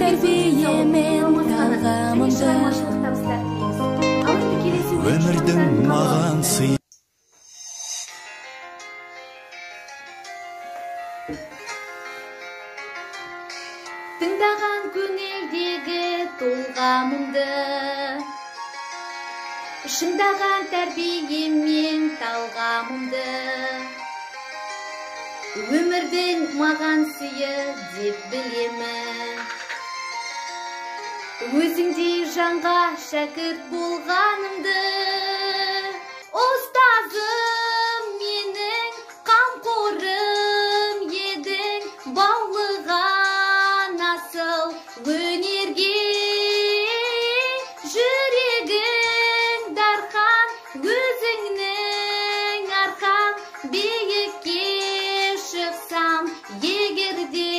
Тәрбиемен талғамымды. Өмірдің маған сый. Тыңдаған көңілдегі толғамымды, шыңдаған тәрбиемен талғамымды. Өмірдің маған сыйы деп білемін, өзіңдей жанға шәкірт болғанымды. Ұстазым менің қамқорым едің, баулыған асыл өнерге. Жүрегің дарқан, өзіңнің арқаң, биікке шықсам егерде.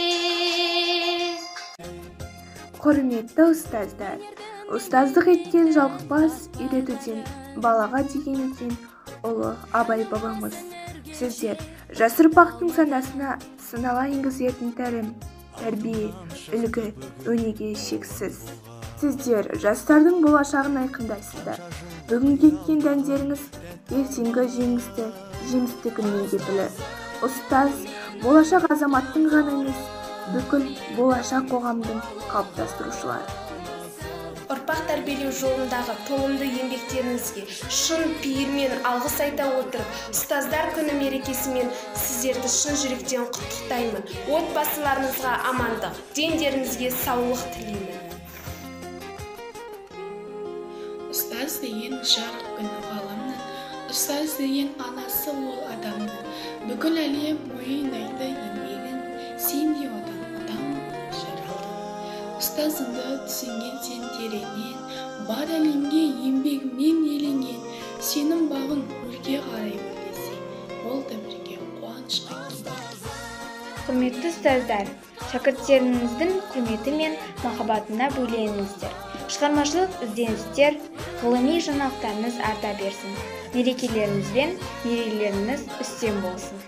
Құрметті ұстаздар, ұстаздық еткен жалықпас үйретуден балаға деген екен ұлы Абай бабамыз. Сіздер жас ұрпақтың санасына сынала енгізетін тәлім, тәрбие, үлгі, өнеге шексіз. Сіздер жастардың болашағын айқындайсыздар. Бүгінгі еккен дәндеріңіз ертеңгі жеңісті, жемісті күннің кепілі. Ұстаз болашақ азаматтың ғана емес, бүкіл болашақ қоғамдың қалыптастырушылары. Ұрпақ тәрбиелеу жолындағы толымды еңбектеріңізге шын пейілмен алғыс айта отырып, ұстаздар күні мерекесімен сіздерді шын жүректен құттықтаймын. Отбасыларыңызға амандық, дендеріңізге саулық тілеймін. Ұстаз деген жарық күні ғаламның, ұстаз деген анасы ол адамның. Бүкіл әлем мойындайды еңбегін, сен де одан адам жаралдың. Ұстазыңды түсінген сен тереңнен, бар әлемге еңбегімен еленген. Сенің бағың өрге қарай өрлесе, ол да бірге қуанышқа кенелген. Құрметті ұстаздар, шәкірттеріңіздің құрметі мен махаббатына бөленіңіздер. Шығармашылық ізденістер, ғылыми жаңалықтарыңыз арта берсін. Мерекелеріңіз бен мерейлеріңіз үстем болсын.